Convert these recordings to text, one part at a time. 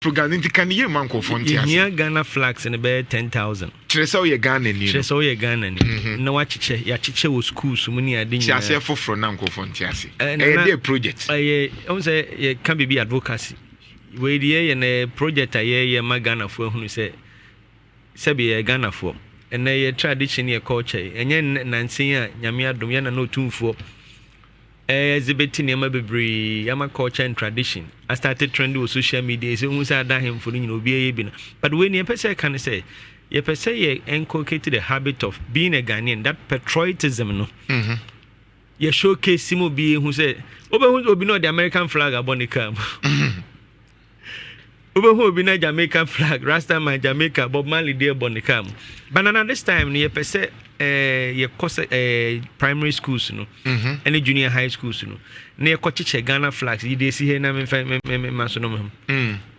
Program nti ka ne yie ma nkurɔfoɔ nte ase. Yɛhia Ghana flags no bɛyɛ 10,000. Kyerɛ sɛ woyɛ Ghana ni no. Kyerɛ sɛ woyɛ Ghana ni. Na wakyekyɛ, yɛakyekyɛ wɔ schools mu ne ade Te nyinaa. aseɛ foforɔ na nkurɔfoɔ nte ase. Eh, Ɛyɛ Nana, dɛ project. Ɛyɛ, ɛhu sɛ yɛka biribi advocacy. Wei deɛ yɛyɛ no ɛyɛ project a yɛyɛ ma Ghanafoɔ ahunu sɛ sɛbi yɛyɛ Ghanafoɔ. Ɛnɛ yɛ tradition yɛ culture yi. Ɛnyɛ nnɛ nansa yi a Nyame adom yɛn Nana Otumfoɔ exhibit nneɛma bebree ama culture and tradition astate trend wɔ social media sɛ wohu sɛ ada ahemfo no nyina obi ɛyɛ bi no, but wei ne yɛpɛ sɛ ɛka ne sɛ yɛpɛ sɛ yɛ inculcate the habit of being a Ghanaian, that patriotism no. Yɛ showcase mu obi ehu sɛ wobɛhu obi na ɔde American flag abɔ ne car mu, wobɛhu obi na Jamaica flag, Rastaman, Jamaica, Bob Marley deɛ bɔ ne car mu. But nana, this time no yɛpɛ sɛ yɛkɔ sɛ primary schools no ɛne junior high schools no na yɛkɔ kyekyɛ Ghana flags yi de esi ha na memfa mema so no mo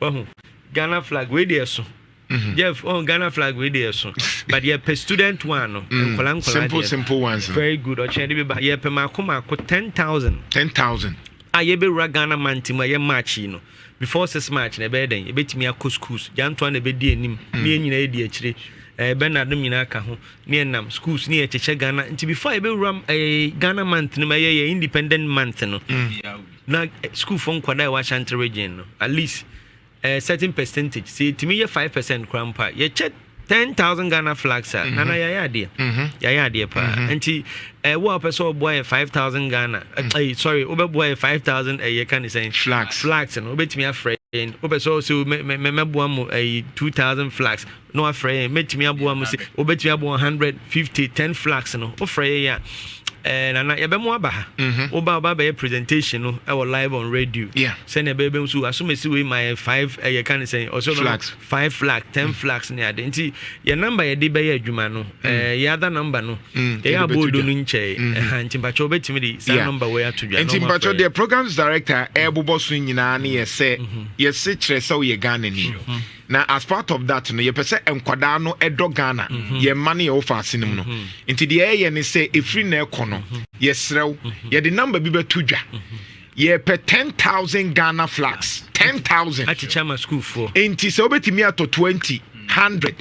wahu Ghana flag wei deɛ so. Jeff, oh, Ghana flag wei deɛ so, but yɛpɛ student one no, nkɔla nkɔla Simple deɛ. Simple ones no. Very good. Ɔkyɛn de bi ba, yɛpɛ maako maako 10,000. 10,000. A yɛbɛwura Ghana month mu a yɛ March yi no, before 6 March na ɛbɛyɛ dɛn, yɛbɛtumi akɔ schools. Gyantoa na ɛbɛdi anim ne yɛn nyinaa yɛdi akyire, Bernard nom nyinaa ka ho ne yɛnam schools ne yɛkyekyɛ Ghana. Nti before yɛbɛwura Ghana month no ma ɛyɛ yɛ independent month no na schoolfoɔ nkwadaa a ɛwɔ Ashanti Region no, at least certain percentage, sɛ yɛtumi yɛ 5% koraa mpo a, yɛkyɛ 10,000 Ghana flags a, nana, yɛayɛ adeɛ, yɛayɛ adeɛ paa. Nti wo a wopɛ sɛ ɔboa yɛ 5,000 Ghana, sorry, wobɛboa yɛ 5,000, ɛyɛ ka ne sɛn? Flags. Flags no, wobɛtumi afrɛ yɛn. Wopɛ sɛ sɛ mɛboa mo ɛyi 2,000 flags na wafrɛ yɛn. Mɛtumi aboa mo sɛ wobɛtumi aboa 150, 10 flags no, wofrɛ yɛn a, nana, yɛbɛmo aba ha. Woba bɛyɛ presentation no ɛwɔ live on radio sɛnea ɛbɛyɛ bɛm so asomasi wei ma yɛ five, ɛyɛ ka ne sɛn, ɔsɛ ɔno Flags. Five flag, 10 flags ne ade. Nti yɛ number yɛde bɛyɛ adwuma no, yɛ other number no, yɛyɛ yɛde bɛto aboodo dwa. no nkyɛe ɛha. Nti mpakyɛ wobɛtumi de saa number wei ato dwa na Nti ɔmo mpakyɛ afrɛ. deɛ programs director ɛbobɔ so nyinaa ne yɛ sɛ yɛse kyerɛ sɛ woyɛ Ghana ni, na as part of that no, yɛpɛ sɛ nkwadaa no ɛdɔ Ghana, yɛn mma no yɛwɔ faase no mu no. Nti deɛ ɛyɛ ne sɛ ɛfiri na ɛkɔ no, yɛserɛ wo, yɛde number bi bɛto dwa. Yɛpɛ 10,000 Ghana flags, 10,000. Akyekyɛ ama schoolfoɔ. Nti sɛ wobɛtumi atɔ 20, 100,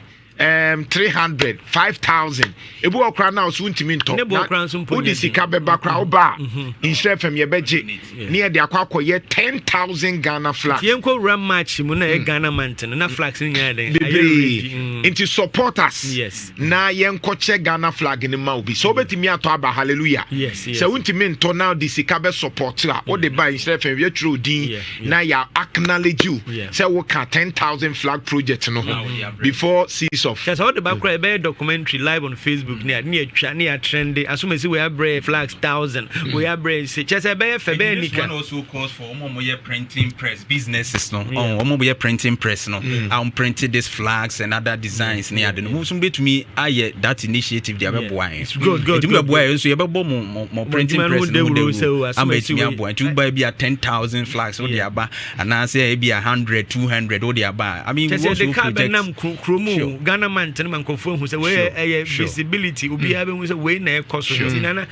300, 5,000, ebi wɔ koraa na ɔso wontumi ntɔ. Ne boɔ koraa nso mpo wode nyɛ sika bɛba koraa, woba a, Nhyerɛ Fam yɛbɛgye ne yɛde akɔ akɔyɛ 10,000 Ghana flags. Nti yɛnkɔ wura March mu na ɛyɛ Ghana month no na flags no nyinaa dɛn ayɛ Bebree. ready. Nti support us na yɛnkɔkyɛ Ghana flag no ma obi. Sɛ wobɛtumi atɔ aba, hallelujah. Sɛ wontumi ntɔ na wode sika bɛ support a, wode ba Nhyerɛ Fam, yɛtwerɛ wo din na yɛ acknowledge you sɛ woka 10,000 flag project no ho before 6 of Kyɛ sɛ wode ba koraa, ɛbɛyɛ documentary live on Facebook ne ade ne yɛtwa ne yɛatrende asomasi wei abrɛ flags thousand, wei abrɛ se, kyɛ sɛ ɛbɛyɛ fɛ, bɛyɛ This nika. one also calls for ɔmo a ɔmo yɛ printing press businesses no. Ɔmo yɛ printing press no a ɔmo print these flags and other designs ne ade no, mo nso betumi ayɛ that initiative de abɛboa yɛn. It's good, Nti mo good, bɛboa yɛn nso, yɛbɛbɔ mo printing adwuma no press no ho dawuro sɛ o, dawuro ama asomasi etumi aboa. Nti woba bi a 10,000 flags wode aba anaasɛ ebi a 100, 200 wode aba, I mean, kyɛ we sɛ also de car project bɛnam kurom o, Ghana month no ma nkurɔfoɔ ahu sɛ wei ɛyɛ visibility, obiara bɛhu sɛ wei na ɛkɔ so. Nti nana,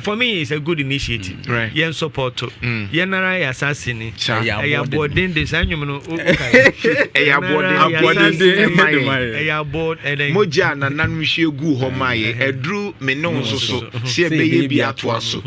for me it's a good initiative. Yɛn support yɛn ara yɛ asase ni. Saa. Ɛyɛ aboɔden de saa nnwom no wokae. Ɛyɛ Yɛn ara aboɔden yɛ aboɔden asase de ni. ma yɛn. Ɛyɛ aboɔ ɛdɛn. Mogya a nananom hwie guu hɔ ma yɛ ɛduru me ne wo nso so sɛ ɛbɛyɛ bi atoa so,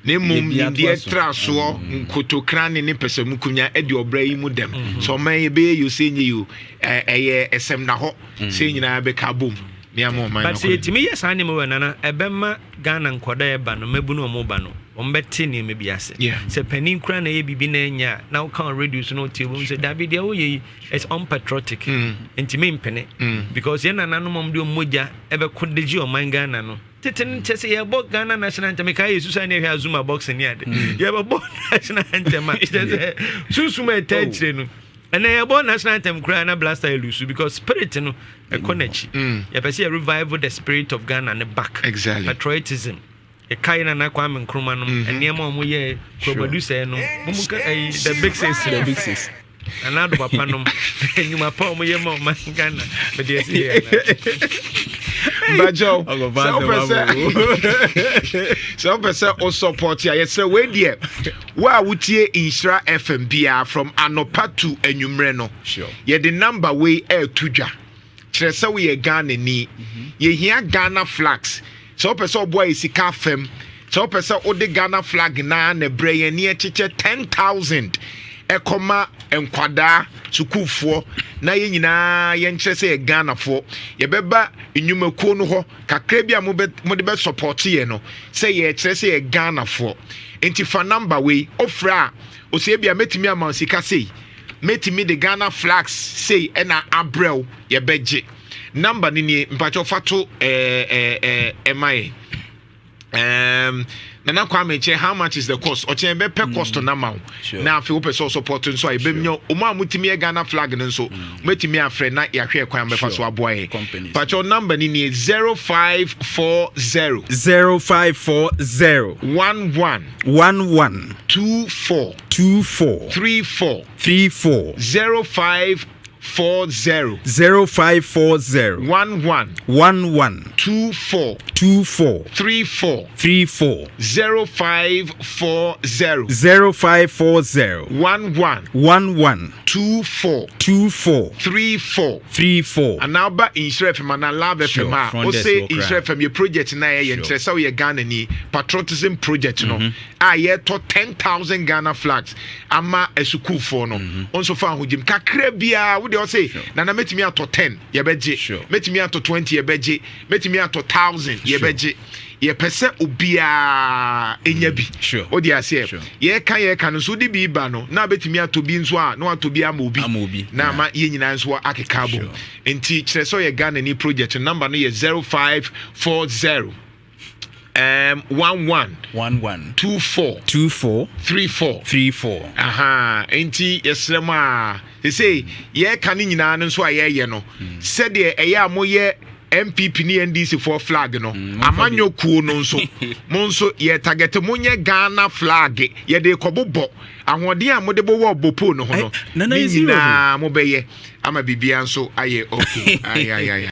na mmom Yɛ bi atoa nimdeɛ so. tra soɔ nkotokra ne pɛsɛmukunya ɛde ɔbrɛ yi mu dɛm sɛ ɔman yɛbɛyɛ yo sɛ nyɛ yo, ɛyɛ ɛsɛm na hɔ sɛ nyinaa bɛka bom ne ama ɔman But no sɛ akɔ. yɛtumi yɛ saa nneɛma wɔ nana, ɛbɛma Ghana nkɔda ɛba no, mmabu no ɔmo ba no, ɔmo bɛte nneɛma bi ase. Sɛ panin kora na ɛyɛ biribi na ɛnyɛ a, na woka on radio so na wotie wɔ mu sɛ dabi, deɛ woyɛ yi it's unpatriotic, nti mempene because yɛn nananom ɔmo de ɔmo mogya ɛbɛko de gye ɔman Ghana no tete no, kyɛ sɛ yɛbɔ Ghana national anthem ka yɛ susa ne ɛhwɛ Azuma boxing ne ade, yɛbɛbɔ national anthem a, kyɛ sɛ sunsum a ɛta akyire no, ɛnɛ yɛbɔ national anthem koraa na Black Stars lose because spirit no ɛkɔ n'akyi. Yɛpɛ sɛ yɛ revive the spirit of Ghana ne back. Patriotism, yɛkae Nana Kwame Nkrumah nom nneɛma a ɔmo yɛ kuromadu sɛɛ no mo ka ɛyi, the Big Six. The Big Six. Nana Ado papa nom nnwuma pa a ɔmo yɛ ma ɔman Ghana mede asi yɛ. Bakyɛw, sɛ wopɛ sɛ sɛ wopɛ sɛ wo support a, yɛsrɛ wei deɛ, wo a wotie Nhyira FM biara from anɔpa to anwummerɛ no, yɛde number wei ɛɛto dwa. Kyerɛ sɛ woyɛ Ghana ni. Yɛhia Ghana flags. Sɛ wopɛ sɛ ɔboa yɛ sika fam, sɛ wopɛ sɛ wode Ghana flag naa na brɛ yɛn ni, ɛkyekyɛ 10,000 ɛkɔma nkwadaa sukuufoɔ na yɛn nyinaa yɛnkyerɛ sɛ yɛ Ghanafoɔ. Yɛbɛba nnwumakuo no hɔ kakra bi a mode bɛ support yɛ no sɛ yɛkyerɛ sɛ yɛ Ghanafoɔ. Nti fa number wei, ofrɛ a, ɔsɛ bi a mɛtumi ama sika sei, mɛtumi de Ghana flags sei ɛna abrɛw, yɛbɛgye. Number no nie, mpakyɛw, fa to ɛɛ ɛɛ ɛma yɛ. Nana Kwame kyɛ, how much is the cost? Ɔkyɛn bɛpɛ cost na ma wo. Na afei wopɛ sɛ ɔsupport nso a, yɛbɛnya ɔmo a motumi yɛ Ghana flag no nso, mɛtumi afrɛ na yɛahwɛ kwan bɛfa so aboa yɛ. Pakyɛw, number no nie: 0540 0540 11 11 24 24 34 34. 0540 0540 11 11 24 24 34. 34. 0540 0540 11 11 24 24 34. 34. Anaa woba Nhyira FM anaa Love FM a, front wo desk se wɔ koraa. Nhyira FM yɛ project na yɛyɛ nkyerɛ sɛ woyɛ Ghana ni patriotism project no a yɛtɔ 10,000 Ghana flags ama asukuufoɔ no. Wo nso fa ahogyem kakra biara wode ɔ se, "Nana, mɛtumi atɔ 10," yɛbɛgye. Mɛtumi atɔ 20, yɛbɛgye. Mɛtumi atɔ 1000, yɛbɛgye. Yɛpɛ sɛ obiara ɛnya bi. Wode aseɛ, yɛka no nso, wode bi ba no na bɛtumi atɔ bi nso a, na watɔ bi ama obi Ama obi. na ama yɛn nyinaa nso akeka abom. Nti kyerɛ sɛ ɔyɛ Ghana ni project, number no yɛ 0540 11 11 24 24 34. 34. Aha, nti yɛsrɛ mu a, sesei yɛreka no nyinaa no nso a yɛreyɛ no, sɛdeɛ ɛyɛ a moyɛ NPP ne NDC foɔ flag no, amanyɔ kuo no nso, mo nso yɛ target monyɛ Ghana flag. Yɛde kɔbobɔ ahoɔden a mode bɔwɔ bopo no ho no Nana, ne yɛ serious o. nyinaa mobɛyɛ ama biribiara nso ayɛ okay. Ayɛ ayɛ ayɛ.